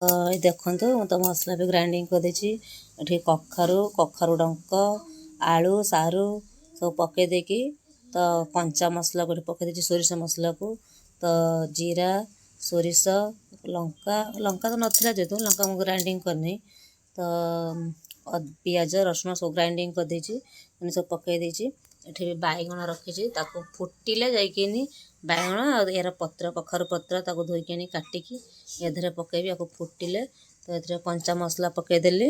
ତ ଏଇ ଦେଖନ୍ତୁ, ମୁଁ ତ ମସଲା ବି ଗ୍ରାଇଣ୍ଡିଙ୍ଗ କରିଦେଇଛି। ଏଠି କଖାରୁ, କଖାରୁ ଡଙ୍କ, ଆଳୁ, ସାରୁ ସବୁ ପକାଇ ଦେଇକି, ତ କଞ୍ଚା ମସଲା ଗୋଟେ ପକାଇ ଦେଇଛି, ସୋରିଷ ମସଲାକୁ। ତ ଜିରା, ସୋରିଷ, ଲଙ୍କା, ଲଙ୍କା ତ ନଥିଲା ଯେହେତୁ ଲଙ୍କା ମୁଁ ଗ୍ରାଇଣ୍ଡିଙ୍ଗ କରିନି। ତ ପିଆଜ, ରସୁଣ ସବୁ ଗ୍ରାଇଣ୍ଡିଙ୍ଗ କରିଦେଇଛି, ମାନେ ସବୁ ପକାଇ ଦେଇଛି। ଏଠି ବି ବାଇଗଣ ରଖିଛି, ତାକୁ ଫୁଟିଲେ ଯାଇକିନି ବାଇଗଣ ଆଉ ଏହାର ପତ୍ର, କଖାରୁ ପତ୍ର, ତାକୁ ଧୋଇକି ଆଣି କାଟିକି ଏଥିରେ ପକାଇବି। ଆକୁ ଫୁଟିଲେ ତ ଏଥିରେ କଞ୍ଚା ମସଲା ପକାଇଦେଲି।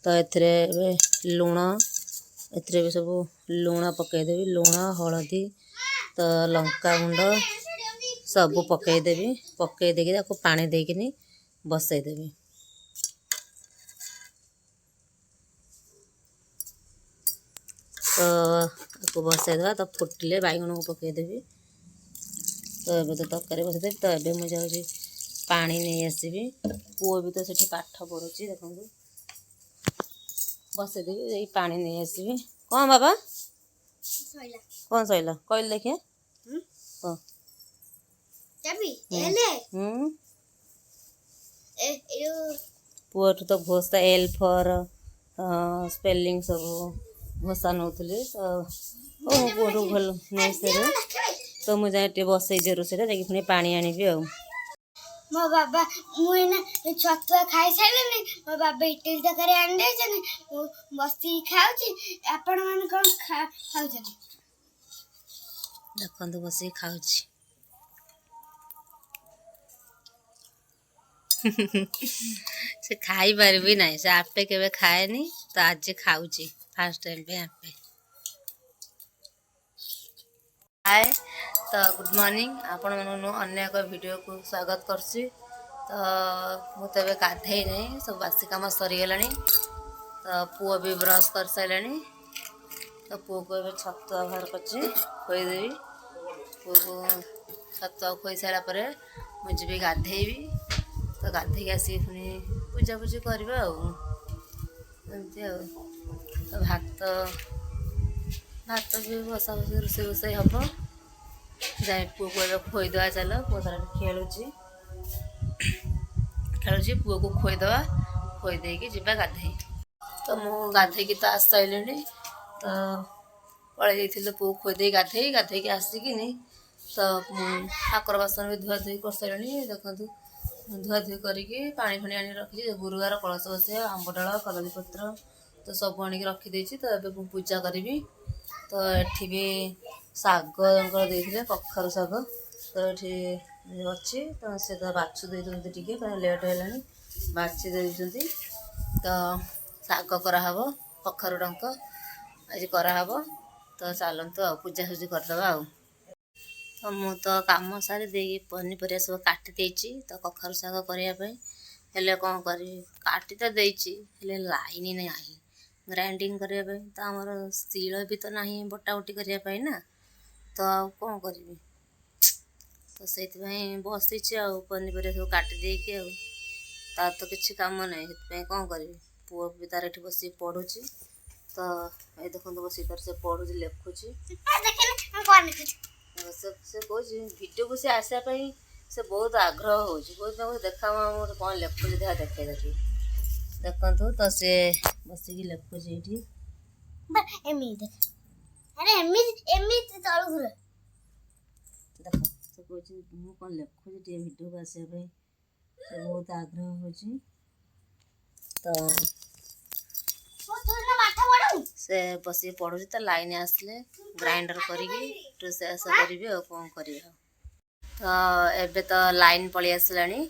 ତ ଏଥିରେ ଏବେ ଲୁଣ, ଏଥିରେ ବି ସବୁ ଲୁଣ ପକାଇଦେବି, ଲୁଣ, ହଳଦୀ, ତ ଲଙ୍କାଗୁଣ୍ଡ ସବୁ ପକାଇଦେବି। ପକାଇ ଦେଇକି ତାକୁ ପାଣି ଦେଇକିନି ବସେଇଦେବି। ତ ତାକୁ ବସେଇଦେବା, ତ ଫୁଟିଲେ ବାଇଗଣକୁ ପକାଇଦେବି। ତ ଏବେ ତ ତରକାରୀ ବସେଇଦେବି। ତ ଏବେ ମୁଁ ଯାଉଛି ପାଣି ନେଇ ଆସିବି। ପୁଅ ବି ତ ସେଠି ପାଠ ପଢ଼ୁଛି, ଦେଖନ୍ତୁ। ବସେଇଦେବି, ଯାଇ ପାଣି ନେଇ ଆସିବି। କ'ଣ ବାବା, କ'ଣ ସଇଲା କହିଲେ ଦେଖିଆ? ହଁ, ହୁଁ, ପୁଅଠୁ ତ ଘୋଷା, ଏଲ୍ ଫର୍ ସ୍ପେଲିଂ ସବୁ ଘୋଷା ନେଉଥିଲି। ତ ହଉ, ମୁଁ ପୁଅଠୁ ଭଲ ନେଇ ସାରେ। ତ ମୁଁ ଯାଇ ଟିକେ ବସେଇ ଦିଏ ରୋଷେଇଟା, ଯାଇକି ପୁଣି ପାଣି ଆଣିବି। ଆଉ ମୋ ବାବା, ମୁଁ ଏଇନା ଛତୁଆ ଖାଇସାରିଲିଣି। ମୋ ବାବା ଇଟିଲି ତରକାରୀ ଆଣିଦେଇଛନ୍ତି, ମୁଁ ବସିକି ଖାଉଛି। ଆପଣମାନେ କ'ଣ ଖାଉଛନ୍ତି? ଦେଖନ୍ତୁ, ବସିକି ଖାଉଛି। ସେ ଖାଇପାରିବି ନାହିଁ, ସେ ଆପେ କେବେ ଖାଏନି, ତ ଆଜି ଖାଉଛି ଫାଷ୍ଟ ଟାଇମ୍ ପାଇଁ ଆପେ। ହାଏ, ତ ଗୁଡ଼୍ ମର୍ଣ୍ଣିଂ ଆପଣମାନଙ୍କୁ, ଅନ୍ୟ ଏକ ଭିଡ଼ିଓକୁ ସ୍ୱାଗତ କରୁଛି। ତ ମୁଁ ତ ଏବେ ଗାଧେଇ ନାହିଁ, ସବୁ ବାସି କାମ ସରିଗଲାଣି। ତ ପୁଅ ବି ବ୍ରସ୍ କରିସାରିଲାଣି। ତ ପୁଅକୁ ଏବେ ଛତୁଆ ବାହାର କରିଛି, ଖୋଇଦେବି। ପୁଅକୁ ଛତୁଆ ଖୋଇ ସାରିଲା ପରେ ମୁଁ ଯିବି ଗାଧେଇବି। ତ ଗାଧେଇକି ଆସିକି ପୁଣି ପୂଜାପୂଜି କରିବା ଆଉ ଏମିତି। ଆଉ ତ ଭାତ ବି ବସା ବସି, ରୋଷେଇ ବସେଇ ହେବ। ଯାଇ ପୁଅକୁ ଏବେ ଖୋଇଦେବା ଚାଲ। ପୁଅ ତାର ଖେଳୁଛି, ଖେଳୁଛି। ପୁଅକୁ ଖୋଇଦେବା, ଖୋଇ ଦେଇକି ଯିବା ଗାଧେଇ। ତ ମୁଁ ଗାଧେଇକି ତ ଆସିସାରିଲିଣି। ତ ପଳେଇ ଯାଇଥିଲି ପୁଅକୁ ଖୋଇ ଦେଇ ଗାଧେଇ। ଗାଧେଇକି ଆସିକିନି ତ ଠାକୁର ବାସନ ବି ଧୁଆ ଧୁଇ କରିସାରିଲିଣି। ଦେଖନ୍ତୁ, ଧୁଆ ଧୁଇ କରିକି ପାଣି ଫାଣି ଆଣିକି ରଖିଛି। ଗୁରୁବାର କଳସ ବସେଇବା, ଆମ୍ବ ଡାଳ, କଦଳୀପତ୍ର ତ ସବୁ ଆଣିକି ରଖିଦେଇଛି। ତ ଏବେ ମୁଁ ପୂଜା କରିବି। ତ ଏଠି ବି ଶାଗ ତାଙ୍କର ଦେଇଥିଲେ, କଖାରୁ ଶାଗ, ତ ଏଠି ଅଛି। ତ ସେ ତ ବାଛୁ ଦେଇଛନ୍ତି ଟିକେ, କାରଣ ଲେଟ୍ ହେଲାଣି, ବାଛି ଦେଉଛନ୍ତି। ତ ଶାଗ କରାହବ, କଖାରୁ ଡଙ୍କ ଆଜି କରାହବ। ତ ଚାଲନ୍ତୁ ଆଉ ପୂଜା ସୁଜି କରିଦେବା। ଆଉ ତ ମୁଁ ତ କାମ ସାରି ଦେଇକି ପନିପରିବା ସବୁ କାଟି ଦେଇଛି ତ କଖାରୁ ଶାଗ କରିବା ପାଇଁ। ହେଲେ କ'ଣ କରିବି, କାଟି ତ ଦେଇଛି, ହେଲେ ଲାଇନ୍ ନାହିଁ ଗ୍ରାଇଣ୍ଡିଙ୍ଗ କରିବା ପାଇଁ। ତ ଆମର ଶିଳ ବି ତ ନାହିଁ ବଟା ବଟି କରିବା ପାଇଁ ନା। ତ ଆଉ କ'ଣ କରିବି? ତ ସେଇଥିପାଇଁ ବସିଛି ଆଉ ପନିପରିବା ସବୁ କାଟି ଦେଇକି। ଆଉ ତାର ତ କିଛି କାମ ନାହିଁ, ସେଥିପାଇଁ କ'ଣ କରିବି? ପୁଅ ବି ତାର ଏଠି ବସିକି ପଢ଼ୁଛି। ତ ଏଇ ଦେଖନ୍ତୁ, ବସିକି ତାର ସେ ପଢ଼ୁଛି, ଲେଖୁଛି। ସେ କହୁଛି ଭିଡ଼ିଓକୁ ସେ ଆସିବା ପାଇଁ ସେ ବହୁତ ଆଗ୍ରହ ହେଉଛି। କହୁଛି ତାକୁ ଦେଖା, ମୋର କ'ଣ ଲେଖୁଛି ଦେଖା, ଦେଖେଇ ଦେଖନ୍ତୁ। ତ ସେ ବସିକି ଲେଖୁଛି ଏଇଠି। ଏମିତି, ଆରେ ଏମିତି ଏମିତି ତଳକୁ। ଦେଖ, ସେ କହୁଛି ମୁଁ କ'ଣ ଲେଖୁଛି, ଟିକେ ଭିଡ଼ିଓକୁ ଆସିବା ପାଇଁ ସେ ବହୁତ ଆଗ୍ରହ ହେଉଛି। ତ ସେ ବସିକି ପଢ଼ୁଛି। ତ ଲାଇନ୍ ଆସିଲେ ଗ୍ରାଇଣ୍ଡର କରିକି ରୋଷେଇବାସ କରିବି, ଆଉ କ'ଣ କରିବି? ଆଉ ତ ଏବେ ତ ଲାଇନ୍ ପଳେଇ ଆସିଲାଣି।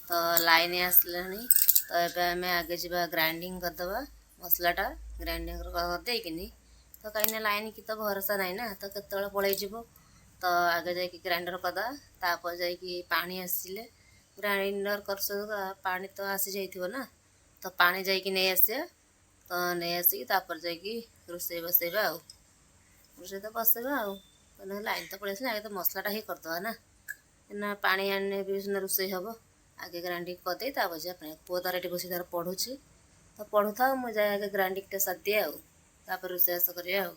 ତ ଲାଇନ୍ ଆସିଲାଣି, ତ ଏବେ ଆମେ ଆଗେ ଯିବା ଗ୍ରାଇଣ୍ଡିଙ୍ଗ କରିଦେବା ମସଲାଟା। ଗ୍ରାଇଣ୍ଡିଙ୍ଗ କରିଦେଇକିନି ତ, କାହିଁକିନା ଲାଇନ୍ କି ତ ଭରସା ନାହିଁ ନା, ତ କେତେବେଳେ ପଳେଇଯିବ। ତ ଆଗେ ଯାଇକି ଗ୍ରାଇଣ୍ଡର କରିଦେବା, ତାପରେ ଯାଇକି ପାଣି ଆସିଲେ, ଗ୍ରାଇଣ୍ଡର କରିସାରିବା, ପାଣି ତ ଆସିଯାଇଥିବ ନା, ତ ପାଣି ଯାଇକି ନେଇ ଆସିବା। ତ ନେଇ ଆସିକି ତାପରେ ଯାଇକି ରୋଷେଇ ବସେଇବା, ଆଉ ରୋଷେଇ ତ ବସେଇବା। ଆଉ ଲାଇନ୍ ତ ପଳେଇ ଆସିଲା, ଆଗେ ତ ମସଲାଟା ହିଁ କରିଦେବା ନା। ନା ପାଣି ଆଣିଲେ ବି ସିନା ରୋଷେଇ ହେବ। ଆଗେ ଗ୍ରାଇଣ୍ଡିଙ୍ଗ କରିଦେଇ ତାପରେ ଯିବା ପାଣି। ପୁଅ ତାର ଏଠି ବସି ତାର ପଢ଼ୁଛି, ତ ପଢ଼ୁଥାଉ, ମୁଁ ଯାଏ ଆଗେ ଗ୍ରାଇଣ୍ଡିଙ୍ଗଟା ସାରିଦିଏ, ଆଉ ତାପରେ ରୋଷେଇବାସ କରିବା। ଆଉ